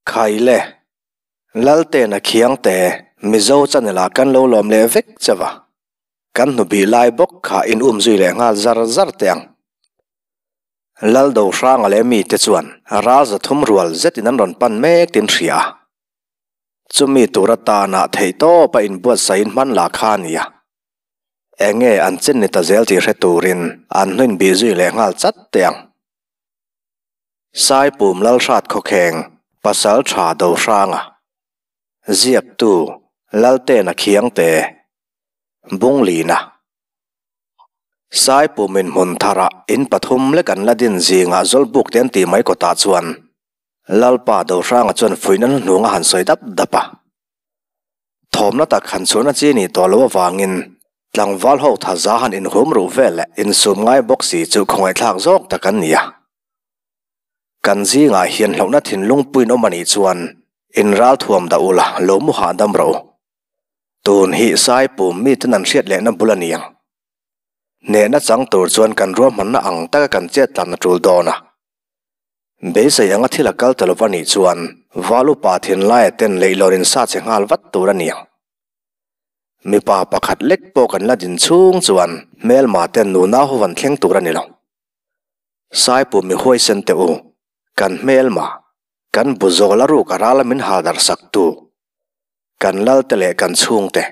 Khaile, Laltena Khiangte, Mizo channel ah kan lo lawm leh vek che va. Kan hnubih lai bawk kha in um zui leh nghal zar zar teh ang. Laldo Hranga leh mite chuan ral 300 rual zetin an rawn pan mek tin hria a. Chumi tur atana theihtawpa inbuatsaih in hman lah kha a nia. Enge an chin ni ta zel tih hre turin an hnuin bih zui leh nghal chat teh ang. Saipum Lalhrat Khawkheng, Pasal Tha Dohranga, Ziaktu, Laltena Khiangte, Bunglina. Saipum in hmun tharah in pathum lek an la din zingah Zawlbuk te an tih mai kawtah chuan Lalpa Dohranga chuan fuihna hnuhnung a han sawi dap dap a. Thawmna tak han chhuahna chi nih tawh loh avangin tlangval ho thaza han inhum ruh vel leh insum ngai bawk si chu khawngaihthlak zawk tak an ni a. Kan zingah hian hlauhna thinlung puin awm a nih chuan inral thuam dah ula lo mu hahdam rawh u. Tun hi Saipum miten an hriat lehna bul a ni ang. Hnehna chang tur chuan kan ruahmanna ang taka kan chet tlan a tul dawn a. Beisei anga thil a kal ta lo va nih chuan Val upa thinlaia ten leihlawr in sa che nghal vat tur a ni ang. Mipa pakhat lek pawh kan la din chhung chuan hmelma ten nunau ho van thleng tur a ni lo. Saipu mi huaisen teh u, kan hmelma, kan bu zawl a ruk a ral a min hal darh sak tu, kan lal te leh kan chhung te,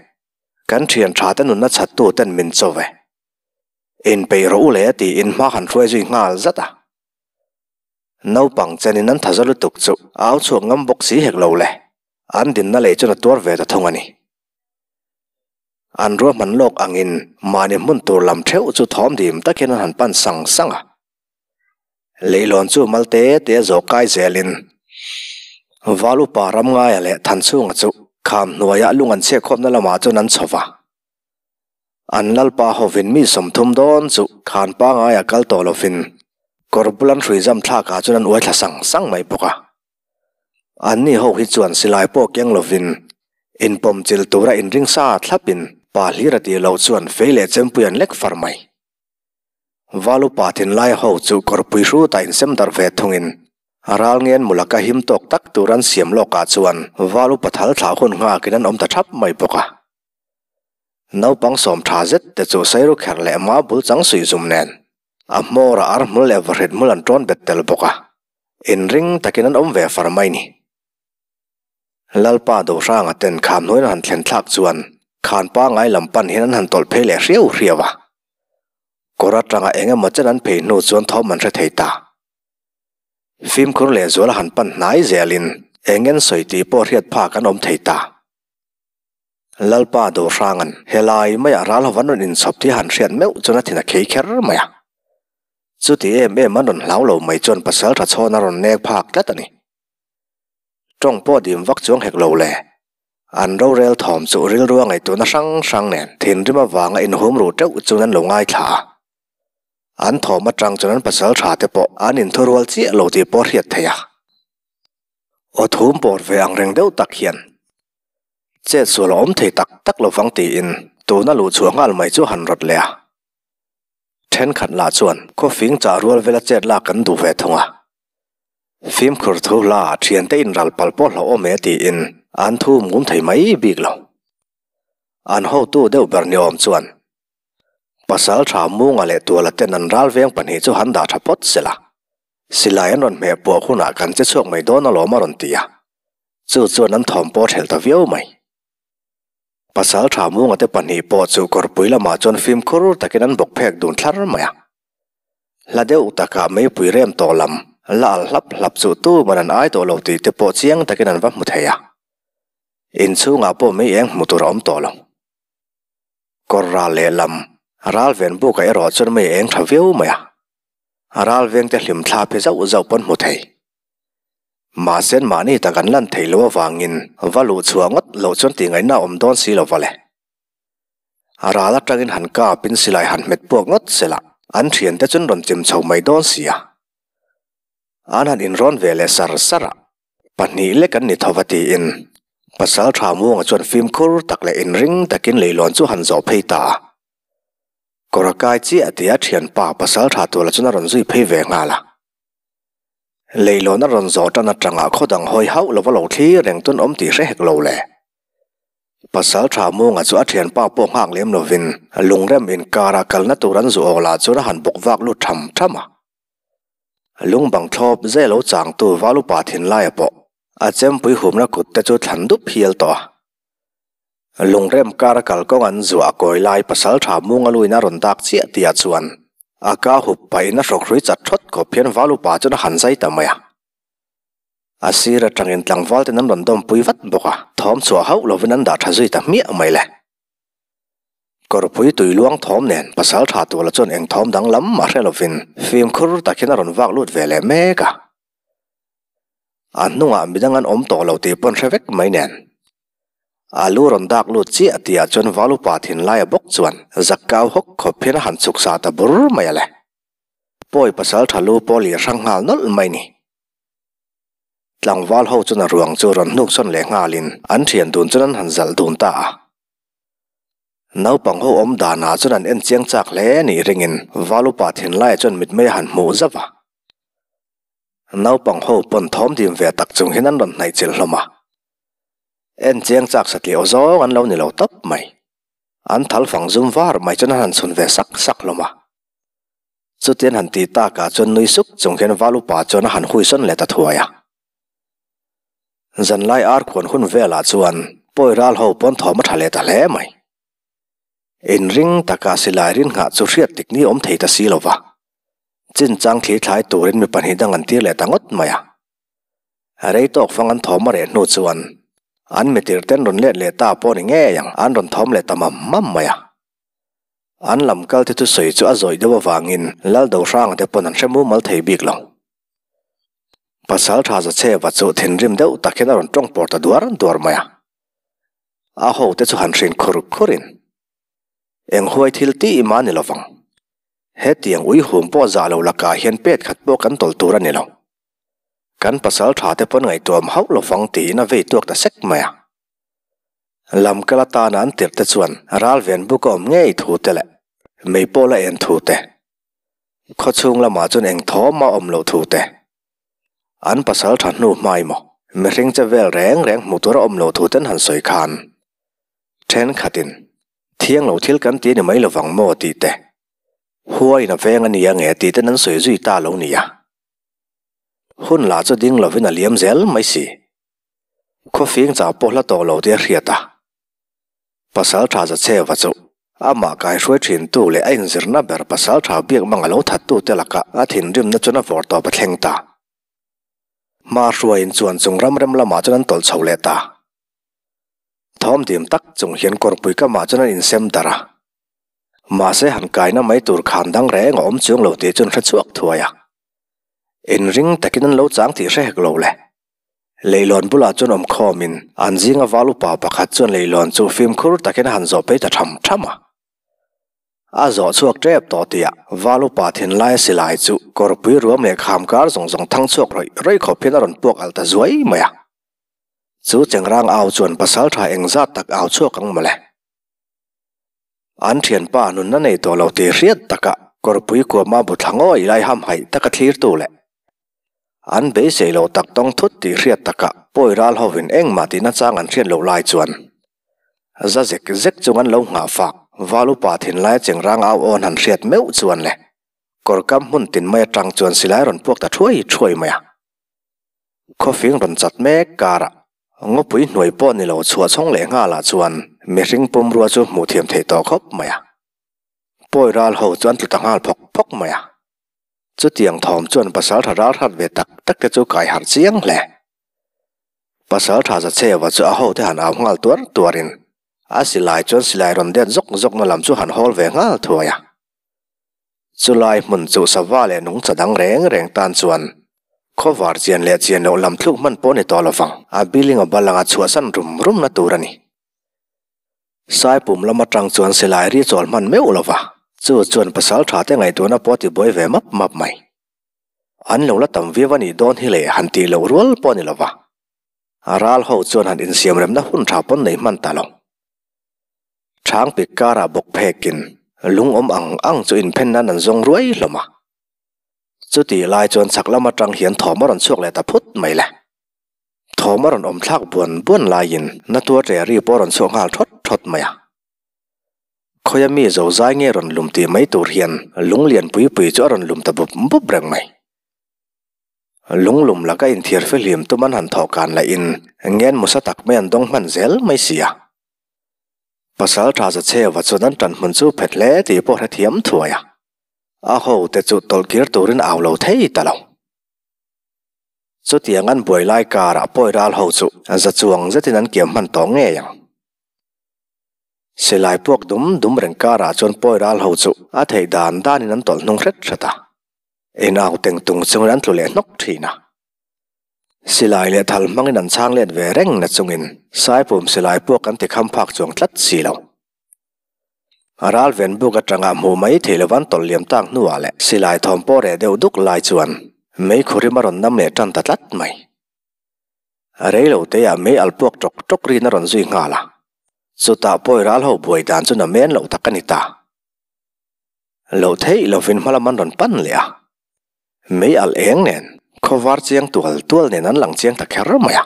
kan thian tha te nunna chhat tu ten min cho ve. Inpeih rawh u le tiin hma han hruai zui nghal zat a. Naupang chenin an thaza lutuk chu au chhuak ngam bawk si hek lo le, an dinna lei chuan a tuar ve ta thung a ni. An ruahman lawk angin mahni hmun tur lam theuh chu thawm dim takin an han pan sang sang a. Leihlawn chu mal te te a zawh kai zelin Val upa Ramngaia leh Thanchhunga chu kham hnuaiah lung an chhiatkhawmna lamah chuan an chho va. An lalpa hovin mi 30 dawn chu khan pangaia kal tawh lovin kawr bul an hrui zam thlakah chuan an uai thla sang sang mai bawk a. Anni ho hi chuan silai pawh keng lovin inpawm chil tura inring sa thlapin pa hlir a tih loh chuan fei leh chempui an lek far mai. Val upa thinlai ho chu kawrpui hrutah insem darh ve thungin ral ngen mulaka him tawk tak tur an siam lawkah chuan val upa thal thlah hun nghakin an awm ta thap mai bawk a. Naupang sawm tha zet te chu sairu kher leh ma bul chang suih zum nen a hmawr ah ar hmul leh vahrit hmul an tawn bet tel bawk a, inring takin an awm ve far mai ni. Lalpa Dohranga ten kham hnuaiin an han thlen thlak chuan khan pangai lam pan hian an han tawlh phei leh hriau hriau a, kawr atanga eng emaw chen an phei hnu chuan thawm an hre thei ta. Fimkhur leh zual a han pan hnai zelin eng en sawi tih pawh hriat phak an awm thei ta. Lalpa Dohranga'n helai maiah ral ho an rawn inchhawp tih a han hriat meuh chuan a thin a khei kher mai a. Chuti em em an rawn hlau lo mai chuan pasal tha chhawn a rawn nek phak tlat a ni. Tawng pawh dim vak chuang hek lo le. An rorel thawm chu rilru a ngaihtuahna hrang hrang nen thinrim avanga inhum ruh teuh chuan an lo ngaithla a. An thawm atang chuan an pasal tha te pawh an inthurual chiah lo tih pawh a hriat theih a. Aw thum pawr ve ang reng deuh tak hian Chet sual a awm thei tak tak lo vang tiin tuna luh chhuah nghal mai chu han rawt leh a. Thenkhat lah chuan khawfing chah rual vela chet lak kan duh ve thung a. Fimkhur thu hla ah thiante inral palh pawh hlauhawm e tiin an thu mum thei mai bik lo. An hotu deuh ber ni awm chuan Pasal tha Munga leh Tuala ten an ral veng pahnih chu han dah tha phawt sela. Silai an rawn hmeh puah hunah kan che chhuak mai dawn alawm a rawn ti a. Chu chuan an thawm pawh thelh ta viau mai. Pasal tha Munga te pahnih pawh chu kawrpui lamah chuan fimkhur takin an bawk phek dun thlar mai a. Hla deuh takah meipui rem tawh lam la alh hlap hlap chu tuman an ai tawh lo tih te pawh chiang takin an va hmu thei a. Inchhungah pawh mei eng hmu tur a awm tawh lo. Kawr ral lehlam ral ven bukah erawh chuan mei eng tha viau mai a. A ral vengte hlim thla phe zauh zauh pawn hmu thei. Mahse mahni tak an lan theih loh avangin va luh chhuah ngawt loh chuan tih ngaihna a awm dawn si lo va le. A ral atangin han kapin silai han hmet puak ngawt sela an thiante chuan rawn chim chho mai dawn si a. An han inrawn ve leh sar sar a, pahnih lek an ni tho va tiin Pasal Tha Muanga chuan fimkhur tak leh inring takin leilawn chu han zawh phei ta a. Kawr a kai chiah tia thianpa Pasal Tha Tuala chuan a rawn zui phei ve nghal a. Leilawn a rawn zawh tan atanga khaw dang hawi hauh lova lo thlir reng tun awm tih hre hek lo le. Pasal tha Munga chu a thianpa pawh nghak lem lovin lungrem inkara kalna tur an zu awlah chuan a han bawk vak lut tham tham a. Lungbang thlawp zai lo changtu Valupa thinlaia pawh a chempui humna kut te chu thlan dup hial tawh a. Lungrem kara kalkawng an zuah kawi lai pasal tha Munga luin a rawn dak chiah tihah chuan a ka hup pahin a hrawkhrui chat thawt khawp hian Valupa chuan a han zai ta mai a. A sir atangin tlangval ten an rawn dawmpui vat bawk a, thawm chhuah hauh lovin an dah tha zui ta hmiah mai le. Kawrpui tui luang thawm nen pasal tha tuala chuan eng thawm dang lam a hre lovin fimkhur takin a rawn vak lut ve leh mek a. A hnungah midang an awm tawh lo tih pawn hre vek mai nen. A lu rawn dak lut chiah tihah chuan Valupa thinlaia bawk chuan zak kau hawk khawp hian a han chhuk sa ta bur mai a le. Pawi pasal tha lu pawh leh hrang nghal nawlh mai ni. Tlangval ho chuan a ruang chu rawn hnuk sawn leh nghalin an thian dun chuan an han zalh dun ta a. Naupang ho awm danah chuan an en chiang chak hle a nih ringin Val upa thinlaiah chuan mitmei a han hmuh zauh a. Naupang ho pawn thawm dim ve tak chung hian an rawn hnaih chilh hlawm a. En chiang chak satliah aw zawng an lo ni lo tawp mai. An thal fang zum var mai chuan an han chhun ve sak sak hlawm a. Chutian han tih takah chuan nui suk chung hian Val upa chuan a han hui sawn leh ta thuai a. Zanlai ar khuan hun velah chuan pawi ral ho pawn thawm a tha leh ta hle mai. Inring taka silai rin nghah chu hriat tik ni awm thei ta si lo va. Chinchang thli thlai turin mi pahnih dang an tir leh ta ngawt mai a. Rei tawk fang an thawm a reh hnu chuan an mitir ten rawn let leh ta pawh ni ngei ang an rawn thawm leh ta mam mam mai a. An lam kal te thusawi chu a zawih deuh avangin Lal Dohranga te pawn an hre mumal thei bik lo. Pasal tha Zacheva chu thinrim deuh tak hian a rawn tawng pawr ta duar duar mai a. A ho te chu han hrin khur khurin, Eng huai thil tih mah ni lovang. Hetiang uihum pawh zah lo lakah hian pet khat pawh kan tawlh tur a ni lo. Kan pasal tha te pawn ngaihtuam hauh lovang tiin a vei tuak ta sek mai a. Lamkal atana an tirh te chuan ral ven buk a awm ngei thu te leh mei pawh la en thu te, khawchhung lamah chuan eng thawm a awm loh thu te, an pasal tha hnu hmai maw mihring che vel reng reng hmuh tur a awm loh thu ten han sawi khan thenkhatin thiang lo thil kan ti ni mai lovang maw tih te, huain a veng a nia nge tih ten an sawi zui ta lo nia. Hun lah chu ding lovin a liam zel mai si. Khawfing chau pawh hla tawh lo tih a hriat a. Pasal tha za chheva chu amah kaihruai thintu leh a inzirna ber pasal tha biak mang a lo thattute lakah a thinrimna chuan a vawr tawp a thleng ta. Hma hruaiin chuan chung ram rem lamah chuan an tawlh chho leh ta. Thawm dim tak chung hian kawrpui kamah chuan an insem darh a. Mahse han kaina mai tur khan dang reng a awm chuang lo tih chuan hre chhuak thuai a. Inring takin an lo chang tih hre hek lo le. Leilawn bulah chuan awm khawmin an zinga val upa pakhat chuan leilawn chu fimkhur takin a han zawh phei ta tham tham a. A zawh chhuak tep tawh tihah val upa thinlaia silai chu kawrpui ruam leh kham kar zawng zawng thang chhuak rawih rawih khawp hian a rawn puak alh ta zuai mai a. Chu chengrang au chuan pasal tha engzat tak au chhuak ang mawle. An thianpa nunna nei tawh lo tih hriat takah kawrpui kuama bu thla ngawi lai hamhaih taka thlirtu leh An beisei lo tak tawng thut tih hriat takah pawi ral hovin engmah tihna chang an hriat loh lai chuan za zek zek chung an lo nghah fak val upa thinlaia chengrang au awn han hriat meuh chuan le kawrkam hmun tin mai atang chuan silai rawn puak ta thuai thuai mai a. Khawfing rawn chat mek karah ngawpui hnuai pawh ni lo chhuah chhawng leh nghalah chuan mihring pumrua chu hmuh thiam theih tawh khawp mai a. Pawi ral ho chu an tlu ta nghal phawk phawk mai a. Chutiang thawm chuan pasal tha ral hrat ve tak tak te chu kai harh chiang hle. Pasal tha za chheva chu a hote han au nghal tuar tuarin a silai chuan silai rawn det zawk zawkna lam chu han hawl ve nghal thuai a. Chulai hmun chu sava leh nungcha dang reng reng tan chuan khawvar chian leh chian loh lam thluk hman pawh ni tawh lovang a building a bal anga chhuahsan rum rumna tur a ni. Saipum lam atang chuan silai ri chawl hman meuh lo va, chu chuan pasal tha te ngaihtuahna pawh a ti buai ve map map mai. An lo la tam viau a nih dawn hi le han tih loh rual pawh a ni lo va. A ral ho chuan han insiam remna hun tha pawn nei hman ta lo. Chhang pik karah bawk phekin lung awm ang ang chu inphen nan an zawng ruai hlawm a. Chutih lai chuan chhak lam atang hian thawm a rawn chhuak leh ta phut mai le. Thawm a rawn awm thlak buan buan laiin Natua ṭe ri pawh a rawn chhuak nghal ṭhawt ṭhawt mai a. Khawia mi zo zai nge rawn lum tih mai tur hian lung lian pui pui chu a rawn lum ta bup bup reng mai. Lung lum laka inthiar fihlim tum an han thawh kan lahin ngen musa tak mai an dawng hman zel mai si a. Pasal tha za chheva chuan an ṭan hmun chu phet hle tih pawh hrethiam thuai a. A ho te chu tawlhkir turin au lo thei ta lo. Chutiang an buai lai karah pawi ral ho chu za chuang zetin an kiam hman tawh ngei ang. Silai puak dum dum reng karah chuan pawi ral ho chu a theih dan danin an tawlh hnung hret hret a. Inau teng tung chungin an tlu leh hnawk thin a. Silai leh thal hmangin an chhang let ve reng na chungin Saipum silai puak an ti kham phak chuang tlat si lo. Ral ven buk atanga hmuh mai thei lo an tawlh liam tak hnuah leh silai thawm pawh reh deuh duk lai chuan mei khurim a rawn nam leh tan ta tlat mai. Rei lo teiah mei al puak tawk tawk rin a rawn zui nghal a. Chutah pawi ral ho buai dan chu na men loh tak a ni ta. Loh theih lovin hmalam an rawn pan leh a. Mei alh eng nen, khawvar chiang tual tual nen an lang chiang ta kher mai a.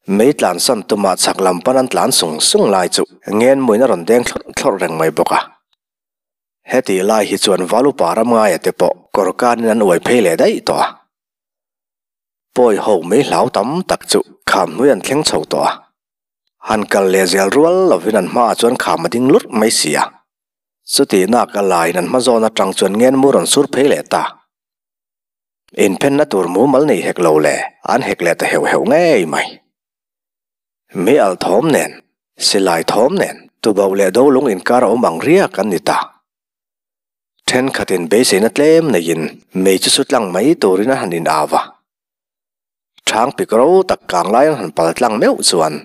Mei tlansan tumah chhak lam pan an tlan sung sung lai chu ngen muin a rawn deng thlawrh thlawrh reng mai bawk a. Hetih lai hi chuan Valupa ram ngaia te pawh kawr kanin an uai phei leh daih tawh a. Pawi ho mei hlau tam tak chu kham hnuai an thleng chho tawh a. Han kal leh zel rual lovin an hmaah chuan kham a ding lurh mai si a. Chutih nak a laiin an hma zawn atang chuan ngen mu rawn sur phei leh ta. Inphenna tur mumal nei hek lo le, an hek leh ta heuh heuh ngei mai. Mei alh thawm nen, silai thawm nen, tubauh leh dolung inkar a awm ang riak an ni ta. Thenkhatin beiseina tlem neiin mei chu su tlang mai turin a han in au a. Thang pik ro tak kang lai an han pal tlang meuh chuan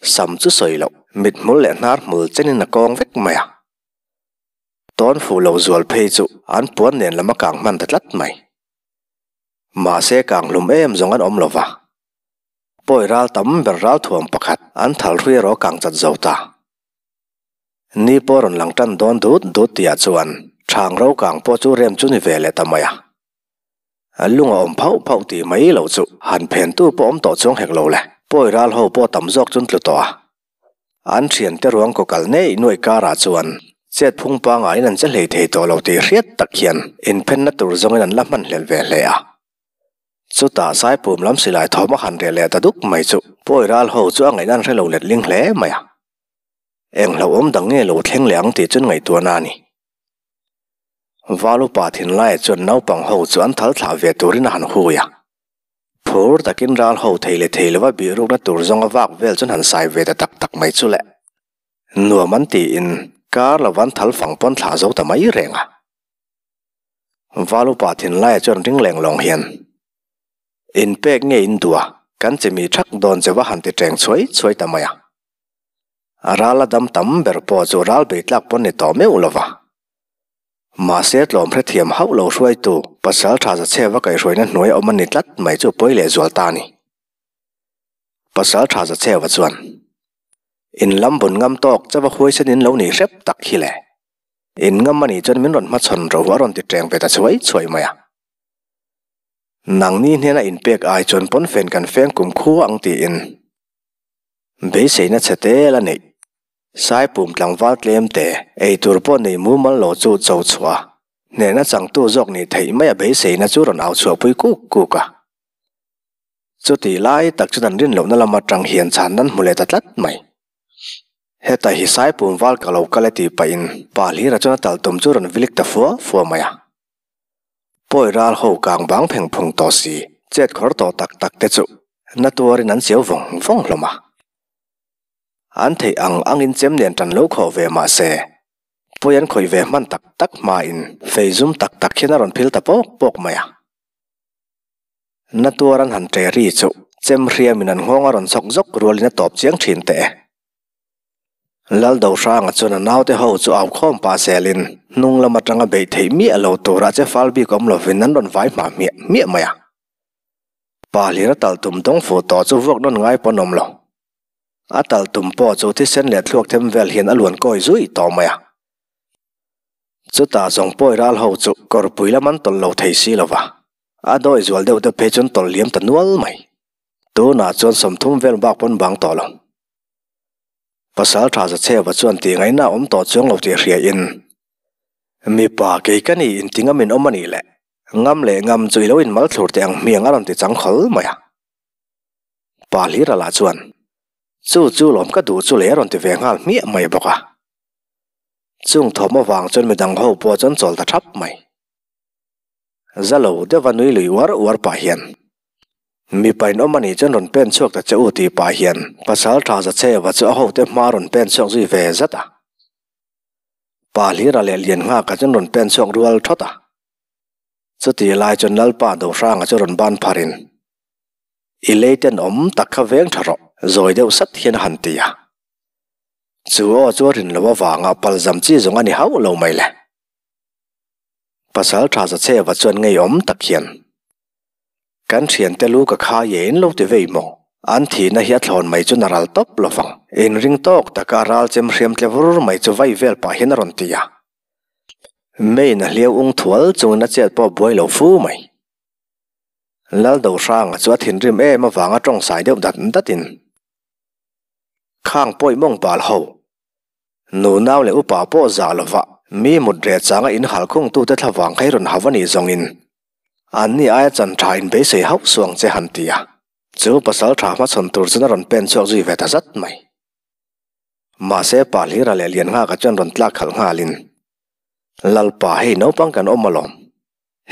sam chu sawi loh mithmul leh hnar hmul chenin a kawng vek mai a. Tawn fuh lo zual phei chu an puan nen lam a kang hman ta tlat mai. Mahse kang hlum em zawng an awm lo va. Pawi ral tam ber ral thuam pakhat an thal hrui erawh a kang chat zo ta. Ni pawh rawn lang tan dawn dut dut tihah chuan thang ro kang pawh chu rem chu ni ve leh ta mai a. A lung a awm phauh phauh tih mai loh chu han phentu pawh awm tawh chuang hek lo le. Pawi ral ho pawh tam zawk chuan tlu tawh a. An thiante ruang kaw kal nei nuaih karah chuan chet phung pangaiin an che hlei thei tawh lo tih hriat tak hian inphenna tur zawngin an la hman hlel ve hle a. Chutah Saipum lam silai thawm a han reh leh ta duk mai chu pawi ral ho chu a ngaihna an hre lo letling hle mai a. Eng hlauhawm dang nge lo thleng leh ang tih chuan ngaihtuahna a ni. Val upa thinlaiah chuan naupang ho chu an thal thlah ve turin a han hui a. Phur takin ral ho thei leh thei lova bihrukna tur zawnga vak vel chuan han sai ve ta tak tak mai chu le. Nuam an tiin kar lova an thal fang pawn thlah zo ta mai reng a. Val upa thinlaiah chuan ring leng lawng hian, Inpek nge in duh a, kan chimi thak dawn che va han ti teng chhuai chhuai ta mai a. A ral a dam tam ber pawh chu ral bei tlak pawn ni tawh meuh lo va. Mahse tlawm hrethiam hauh lo hruaitu pasal tha za chhe va kaihhruaina hnuai a awm a ni tlat mai chu pawi leh zual ta a ni. Pasal tha za chhe va chuan in lam bun ngam tawk che va huaisen in lo nih hrep tak hi le. In ngam a nih chuan min rawn hmachhawn ro a rawn ti teng ve ta chhuai chhuai mai a. Nangni hnena inpek ai chuan pawnfen kan feng kum khua ang tiin. Beiseina chhe tel a neih. Saipum tlangval tlem te, ei tur pawh nei mumal lo chu cho chhuah a, hnehna changtu zawk nih theih mai a beiseina chu rawn au chhuahpui kuk kuk a. Chutih lai tak chuan an rin lohna lam atang hian chhan nan hmu leh ta tlat mai. Heta hi Saipum val ka lo kal e tih pahin pa hlira chuan a talh tum chu rawn vilik ta fua fua mai a. Pawi ral ho kang bang pheng phung tawh si, chet khawr tawh tak tak te chu na tuarin an chiau vawng vawng hlawm a. An theih ang angin chem nen tan lo khawh ve mah se, pawi an khawih ve hman tak tak hmain fei zum tak tak hian a rawn phil ta pawk pawk mai a. Na tuar an han ṭe ri chu chem hriamin an nghawng a rawn chawk zawk rualin a tawp chiang ṭhin teh e. Lal Dohranga chuan a naute ho chu au khawm pah zelin hnung lam atanga beih theih miah lo turah che fal bik awm lovin an rawn vai hma hmiah hmiah mai a. Pa hlir a tal tum dawng fuh tawh chu vuak nawn ngai pawn awm lo. A tal tum pawh chu thisen leh thluak them vel hian a luan kawi zui tawh mai a. Chutah zawng pawi ral ho chu kawrpui lam an tawlh lo thei si lo va, a dawi zual deuh te phei chuan tawlh liam ta nual mai. Tunah chuan 30 vel bak pawn bang tawh lo. Pasal tha za chheva chuan tih ngaihna a awm tawh chuang lo tih hria in, Mipa kei ka ni in ti ngam in awm a nih le, ngam leh ngam chu i lo in mal thlur teh ang hmiang a rawn ti chang khawl mai a. Pa Hlira lah chuan, Chu chu lawm ka duh chu le a rawn ti ve nghal hmiah mai bawk a. Chung thawm avang chuan midang ho pawh chuan chawl ta thap mai. Za lo deuha nui lui uar uar pah hian, Mipa in awm a nih chuan rawn pen chhuak ta che u tih pah hian pasal tha za chheva chu a hote hma rawn pen chhuak zui ve zat a. Pa Hlira leh Lianngaka chuan rawn pen chhuak rual thawt a. Chutih lai chuan Lalpa Dohranga chu rawn ban pharin, I lei tenawm tak kha veng tha rawh, zawi deuh sat hian a han ti a. Chu aw chu a rin loh avanga palzam chi zawng a ni hauh lo mai le. Pasal tha za chheva chuan ngeiawm tak hian, Kan thiante lu ka khai e in lo ti vei maw? An thihna hi a thlawn mai chu na ral tawp lo vang. Inring tawk taka ral chem hriam tle vur mai chu vai vel pah hian a rawn ti a. Main a hliau ung thual chungin a chet pawh buai lo fu mai. Lal Dohranga chu a thinrim em avanga tawngsai deuh dat datin, Khang pawih mawng bal ho, nu nau leh upa pawh zah lova mi mut reh changa in hal khungtute thlavang kha i rawn hau a nih zawngin anni aia chan tha in beisei hauh suang che han ti a. Chu pasal tha hmachhawn tur chuan a rawn pen chhuak zui ve ta zat mai. Mahse pa Hlira leh Lianngaka chuan rawn tlak khalh nghalin, Lalpa hei naupang kan awm alawm.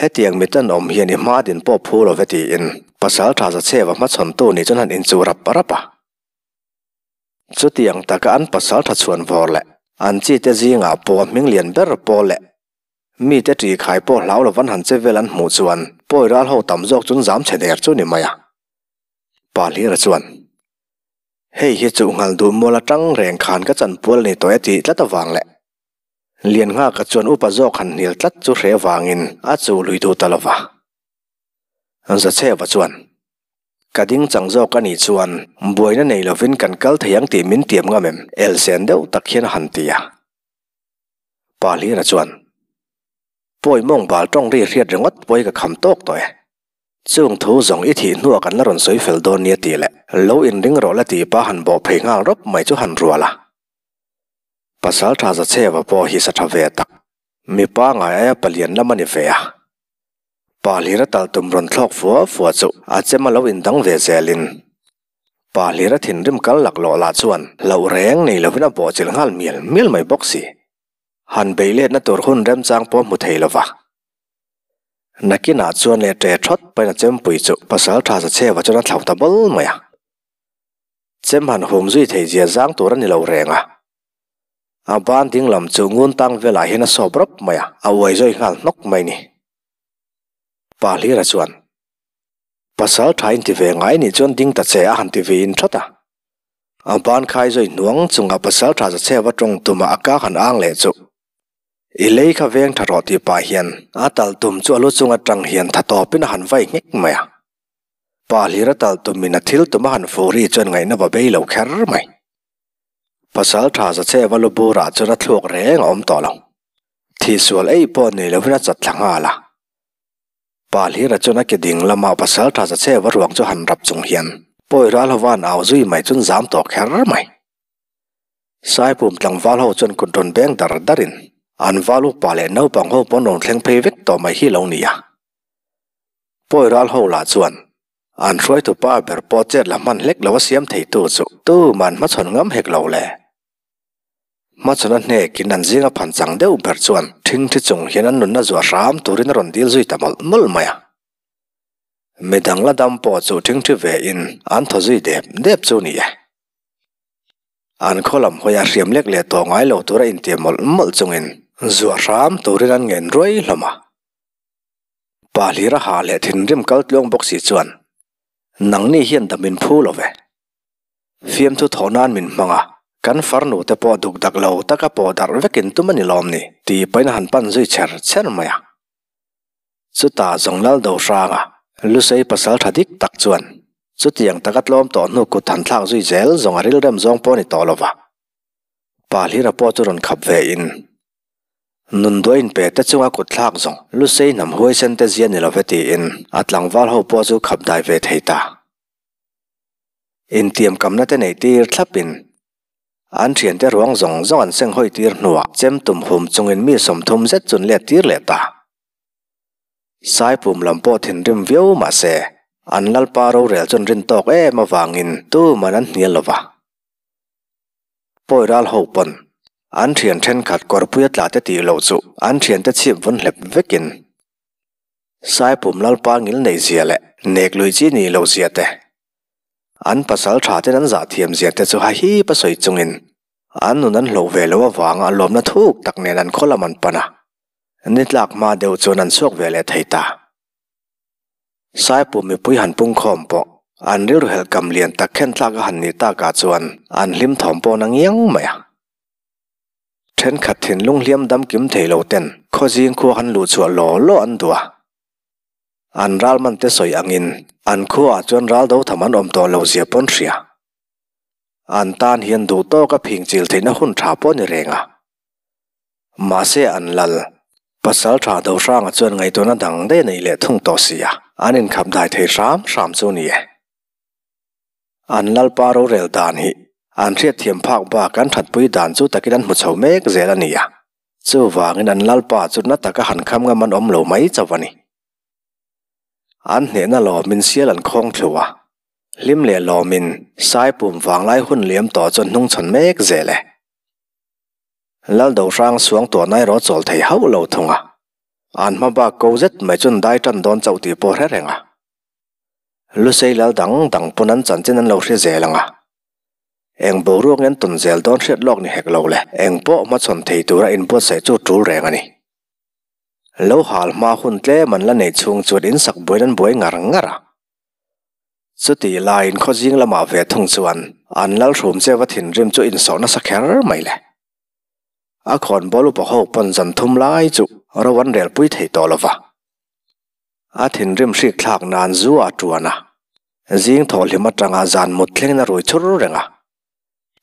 Hetiang mi tan awm hian i hma din pawh phu lo ve tiin pasal tha za chheva hmachhawntu nih chuan han inchuh rap rap a. Chutiang taka an pasal tha chhuan vawr leh an chi te zingah pawh a hming lian ber pawl leh mite ṭi khai pawh hlau lovan han che vel an hmuh chuan pawi ral ho tam zawk chuan zam chhe der chu ni mai a. Pa Hlira chuan, Hei hi chuh nghal duh mual atang reng khan ka chanpual ni tawh e tih tlat avang leh Lianngaka chuan upa zawk han hnial tlat chu hre vangin a chu lui duh ta lo va. Zachheva chuan, Ka ding chang zawk a nih chuan buaina nei lovin kan kal thei ang tih min tiam ngam em? Elsen deuh tak hian a han ti a. Pa Hlira chuan, Pawi mawng bal tawng ri hriat ringawt pawi ka kham tawk tawh e. Chung thu zawng i thih hnuah kan la rawn sawi fel dawn nia tih leh lo inring rawh la tih pa han bawh phei nghal rawp mai chu han rual a. Pasal tha za chheva pawh hi sa tha ve tak. Mipa ngai aia palian lam a ni ve a. Pa hlira tal tum rawn thlawk fua fua chu a chem a lo indang ve zelin. Pa hlira thinrim kal laklawh lah chuan hlauh reng nei lovin a bawhchilh nghal mial mial mai bawk si. Han beih letna tur hun remchang pawh hmu thei lova. Nakinah chuan leh ṭe ṭhawt pahin a chempui chu pasal tha za chheva chuan a thlauh ta bawl mai a. Chem han hum zui thei zia zang tur a ni lo reng a. A ban ding lam chu ngun tang velah hian a sawp rawp mai a, a uai zawi nghal hnawk mai ni. Pa Hlira chuan, Pasal tha in ti ve ngai nih chuan ding ta che a han ti ve in thawt a. A ban khai zawi hnuang chungah pasal tha za chhe va tawng tumah a kak han ang leh chu. I lei kha veng tha rawh tih pah hian a tal tum chu a lu chung atang hian tha tawpin a han vai nghek mai a. Pa hlira tal tumin a thil tum a han fuh ri chuan ngaihna va bei lo kher mai. Pasal tha za che va lu burah chuan a thluak reng a awm tawh lo. Thihsual ei pawh nei lovin a chat thla nghal a. Pa hlira chuan a ke ding lamah pasal tha za che va ruang chu han rap chung hian pawi ral hova an au zui mai chuan zam tawh kher mai. Saipum tlangval ho chuan kut rawn beng dar darin an val upa leh naupang ho pawn rawn thleng phei vek tawh mai hi lo ni a. Pawi ral ho lah chuan an hruaitu pa ber pawh chet la hman hlek lo a siam theitu chu tuman hmachhawn ngam hek lo le. Hmachhawn a hnekin an zinga phan chang deuh ber chuan thingthi chung hian an nunna zuah hram turin a rawn dil zui ta mawlh mawlh mai a. Midang la dam pawh chu thingthi ve in an thaw zui dep dep chu ni e. An khaw lam hawi a hriam lek leh tawh ngai lo tura intiam mawlh mawlh chungin zuah hram turin an ngen ruai hlawm a. Pa hlira ha leh thinrim kal tluang bawk si chuan, Nangni hian dam min phu lo ve. Fiamthu thawh nan min hmang a, kan farnu te pawh duk dak lo taka pawh darh vekin tum a ni lawm ni, tih pahin a han pan zui chher chher mai a. Chutah zawng Lal Dohranga, Lusei pasal tha dik tak chuan, chutiang taka tlawm tawh hnu kut han thlak zui zel zawng a rilrem zawng pawh a ni tawh lo va. Pa hlira pawh chu rawn khap ve in. Nun duai inpe te chunga kut thlak zawng Lusei hnam huaisen te zia ni love tiin a tlangval ho pawh chu khap dai ve thei ta. Intiam kamna te neih tir thlapin an thiante ruang zawng zawng an seng hawi tir hnuah chem tum hum chungin mi 30 zet chun let tir leh ta. Saipum lam pawh thinrim viau mah se an Lalpa rorel chuan rin tawk em avangin tuman an hnial lova. Pawi ral ho pawn an thian thenkhat kawrpuia tla te tih loh chu an thiante chhip vun hlep vekin Saipum Lalpa ngil nei zia leh nek lui chi nih loh zia te, an pasal tha ten an zah thiam zia te chu hahip a sawi chungin an nun an hloh ve loh avanga lawmna thuk tak nen an khaw lam an pan a, ni tlak hma deuh chuan an chhuak ve leh thei ta. Saipum mipui han pungkhawm pawh an rilru helh kam lian tak khen tlak a han nih takah chuan an hlim thawm pawh na ngiang mai a. Thenkhat thinlung hliam dam kim thei lo ten khawzing khua han luh chhuah law law an duh a. An ral man te sawi angin an khuaah chuan ral do tham an awm tawh lo zia pawn hria. An tan hian duh tawk a phing chil theihna hun tha pawh ni reng a. Mahse an lal, pasal tha do hranga chuan ngaihtuahna dang daih a nei leh thung tawh sia, an inkhap dai thei hram hram chu ni e. An Lalpa rorel dan hi an hriatthiam phak bak an thatpui dan chu takin an hmu chho mek zel a ni a. Chuvangin an Lalpa chu na taka han kham ngam an awm lo mai chauh a ni. An hnehna lawmin sial an khawng thlu a, hlim leh lawmin Saipum vanglai hun liam tawh chu an hnungchhawn mek zel e. Lal Dohrang suang tuahna erawh a chawl thei hauh lo thung a, an hma bak ko zet mai chu an dai tan dawn chauh tih pawh hre reng a. Lusei lal dang dang pawn an chanchin an lo hre zel ang a. Eng boruak nge an tawn zel dawn hriat lawk ni hek lo le, eng pawh hmachhawn thei tura inbuatsaih chu tul reng a ni. Lo hal hma hun tlem an la neih chhung chuan in sak buain an buai ngar ngar a. Chutih laiin khawzing lamah ve thung chuan an lal hrum cheva thinrim chu insawh nasa kher mai le. A khawnbawl upa ho pawn zan thum lai chu ro an relpui thei tawh lova. A thinrim hrik thlak nan zu a tuan a, zing thawhhlim atanga zan mut thlengin a rui chur reng a.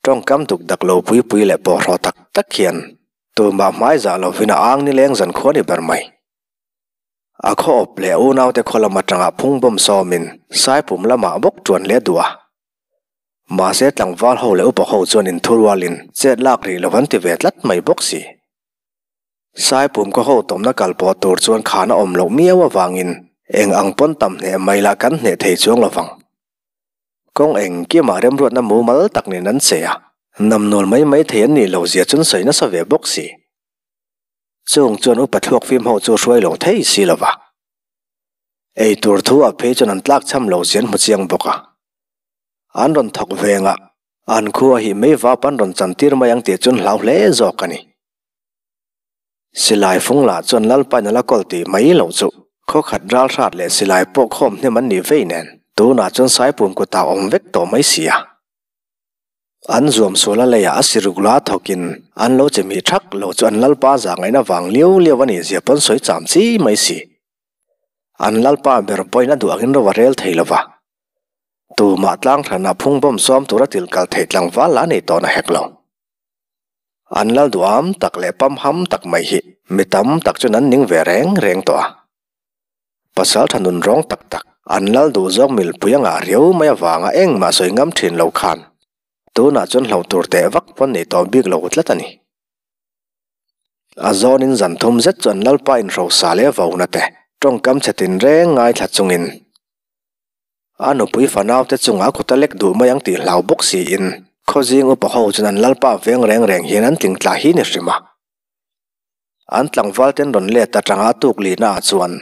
Tawngkam duk dak lo pui pui leh pawhraw tak tak hian tumah hmai zah lovin a ang nileng zan khua ni ber mai. A khaw awp leh unaute khaw lam atanga phungbawm sawmin Saipum lamah bawk tuan leh duh a. Mahse tlangval ho leh upa ho chuan inthurualin chet lak rih lo an ti ve tlat mai bawk si. Saipum ka ho tawmna kal pawh tur chuan khan a awm loh miau avangin eng ang pawn tam hneh mai lah kan hneh thei chuang lovang. Kawng engkimah remruatna mumal tak nen an che a, namnawl mai mai thei an nih loh zia chuan sawi nasa ve bawk si. Chung chuan upa thluak fim ho chu hruai lo thei si lova. Ei tur thu ah phei chuan an tlak cham loh zia an hmu chiang bawk a. An rawn thawk vengah an khua hi mei vap an rawn chantir mai ang tih chuan hlau hle zawk a ni. Silai fung lah chuan Lalpain a la kawl tih mai loh chu khaw khat ral hrat leh silai pawh khawm hnem an nih vei nen tunah chuan Saipum kutah awm vek tawh mai si a. An zuam sual a leiah a siruk la thawkin an lo che mih thak lo chu an Lalpa zah ngaihna vang liau liau a nih zia pawn sawi cham chi mai si. An Lalpa ber pawhin a duh angin ro a rel thei lo va. Tumah tlang hranah phungbawm sawm tura til kal theih tlangval lah nei tawh na hek lo. An lal duham tak leh pamham tak mai hi mi tam tak chuan an ning ve reng reng tawh a. Pasal tha nun rawng tak tak an lal duh zawk milpui a ngah riau mai avanga engmah sawi ngam thin lo khan tunah chuan hlauh tur teh vak pawn nei tawh bik lo tlat a ni. A zawnin zan thum zet chu an lalpa inhrosa leh vona te tawngkam chhe tinreng ngaithla chungin A nupui fanaute chungah kut a lek duh mai ang tih hlau bawk siin khawzing upa ho chuan an lalpa veng reng reng hian an tling tla hi ni hrim a. An tlangval ten rawn let atanga a tuk lihna ah chuan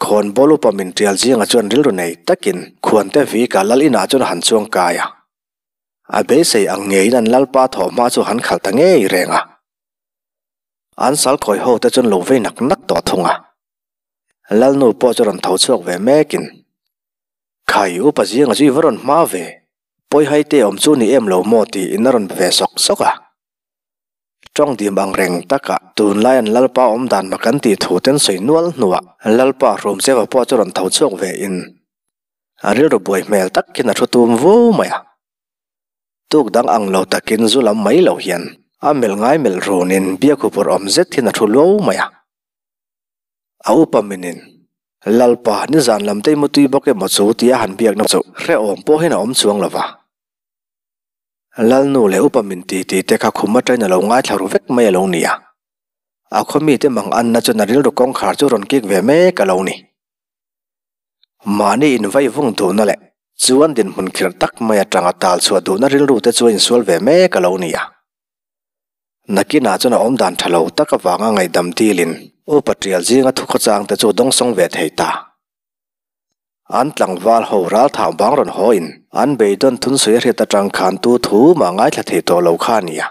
khawnbawl upa min tial zingah chuan rilru nei takin khuante vika lal inah chuan a han chuang kai a. A beisei ang ngeiin an lalpa thawhhma chu han khalh ta ngei reng a. An sal khawi ho te chuan lo vei nak nak tawh thung a. Lalnu pawh chu rawn tho chhuak ve mekin, Khai, upa zinga chu i va rawn hma ve, pawihai te awm chu ni em lo maw tiin a rawn be ve sawk sawk a. Tawng dim ang reng takah tunlai an Lalpa awm dan mak an tih thu ten sawi nual hnuah Lalpa Hrumcheva pawh chu rawn tho chhuak ve in a rilru buai hmel takin a thu tum vu mai a. Tuk dang ang lo takin zu lam mai lo hian. A melh ngai melh runin biak huphurh awm zet hian a thu luau mai a. A upa minin, Lalpa, nizan lam te i mutui bawk emaw chu tia han biakna chu hrehawm pawh hian a awm chuang lo va. Lalnu leh upa min ti ti te kha khum atangin a lo ngaithla ru vek mai a lo ni a. A khaw mite mang anna chuan a rilru kawngkhar chu rawn kik ve mek a lo ni. Mahni invaih vung duhna leh chuan dinhmun khirh tak mai atanga tal chhuah duhna rilru te chu a insual ve mek a lo ni a. Nakinah chuan a awmdan tha lo tak avanga ngaihdam dilin upa tial zinga thukhawchang te chu dawngsawng ve thei ta. An tlangval ho ralthang bang rawn haw in an beidawn thunsawi a hriat atang khan tu thu mah ngaithla thei tawh lo kha a ni a.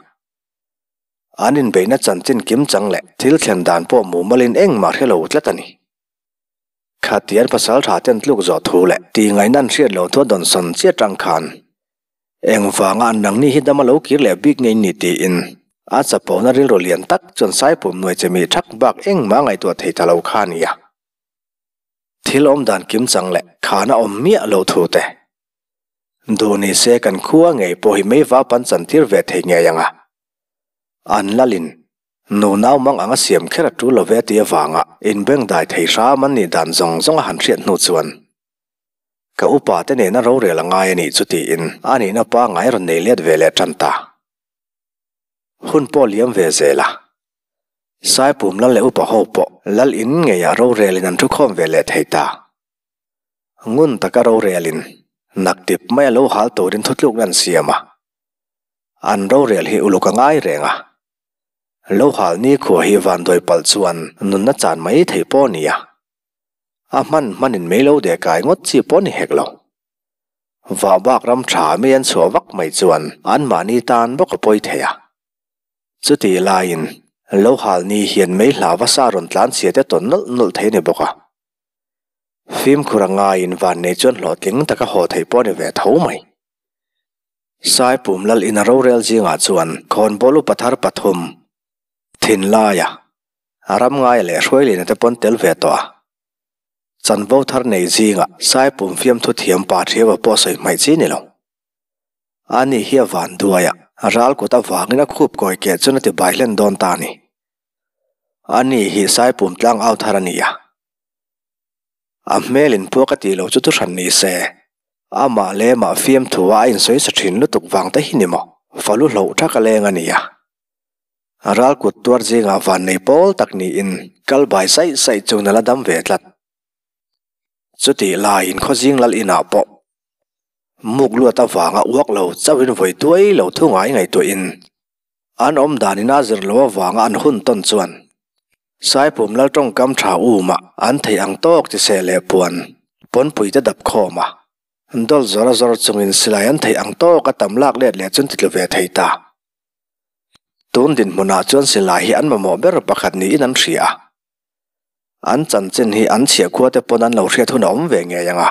An inbeihna chanchin kimchang leh thil thlen dan pawh mumalin engmah hre lo tlat a ni. Khatian pasal tha ten tluk zawh thu leh tih ngaihna an hriat loh thu a dawn sawn chiah tang khan engvanga an nangni hi dam a lo kir leh bik ngei ni tiin a chapona rilru lian tak chuan Saipum nuai che mi thak bak engmah ngaihtuah thei ta lo kha a ni a. Thil awm dan kimchang leh khana awm miah loh thu te duh ni se kan khua ngei pawh hi meiva pan chantir ve thei ngei ang a, an lalin Nu nau mang anga siam kher a tul lo ve tih avanga inbengdai thei hram an nih dan zawng zawng a han hriat hnu chuan ka upa te nena rorel a ngai a nih chu tiin a nihna pangngai rawn nei let ve leh tan ta. Hun pawh liam ve zel a, Saipum lal leh upa ho pawh lal in ngeiah rorelin an thukhawm ve leh thei ta. Ngun taka rorelin naktip mai a lo hal turin thutlukna an siam a, an rorel hi uluk a ngai reng a. Lo hal nikhua hi vanduai palh chuan nunna chan mai theih pawh a ni a. A hman hmanin mei lo deh kai ngawt chi pawh a ni hek lo. Vah bak ram tha mi an chhuah vak mai chuan anmahni tan bawk a pawi thei a. Chutih laiin lo hal ni hian mei hlauva sa rawn tlan chhia te tawn nawlh nawlh thei a ni bawk a. Fimkhur a ngaiin vannei chuan hlawhtling taka haw theih pawh a ni ve tho mai. Saipum lal ina rorel zingah chuan khawnbawl upa thar pathum, Thinlaia, Ramngaia leh Hruailina te pawn tel ve tawh a. Chanvo thar nei zingah Saipum fiamthu thiam pa Thiava pawh sawi hmaih chi ni lo. Ani hi a van duai a, ral kut avangin a khup kawi keh chuan a ti bai hlen dawn ta a ni. Ani hi Saipum tlang au thar a ni a. A hmel in puak a tih loh chu thuhran ni se, amah leh mah fiamthu a a insawi sa thin lutuk vang te hi ni maw? Falu hloh thak a leng a nia. Ral kut tuar zingah van nei pawl tak niin kal bai saih saih chu na la dam ve tlat. Chutih laiin khawzing lal inah pawh muk luat avanga uak lo chauhin vawi tuai lo thu ngai ngaihtuahin An awm danin a zir lo avanga an hun tawn chuan Saipum lal tawngkam tha umah an theih ang tawk chi seh leh puan pawnpui te dap khawm a, dawl zawr a zawr chungin silai an theih ang tawk a tam lak let leh chuan ti tlu ve thei ta. Tun dinhmunah chuan silai hi an mamawh ber pakhat niin an hria a, an chanchin hi an chhiah khua te pawn an lo hriat hun a awm ve ngei ang a,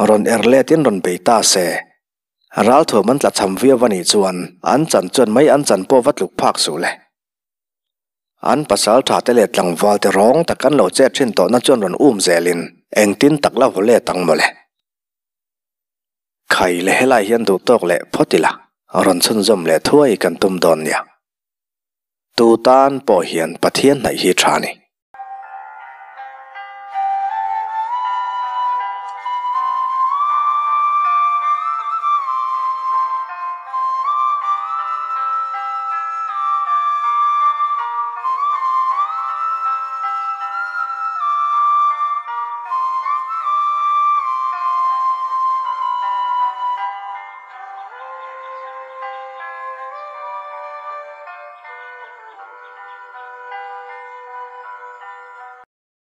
rawn er letin rawn bei ta se. Ralthuam an tla cham viau a nih chuan an chan chuan mai an chan pawh va tluk phak suh le. An pasal tha te leh tlangval te rawng tak an lo chet thin tawhna chuan rawn um zelin engtin tak la vaw let ang mawle. Khai leh helai hian duh tawk leh phawt ila rawn chhunzawm leh thuai kan tum dawn nia. Tu tan pawh hian Pathian hnaih hi tha ni.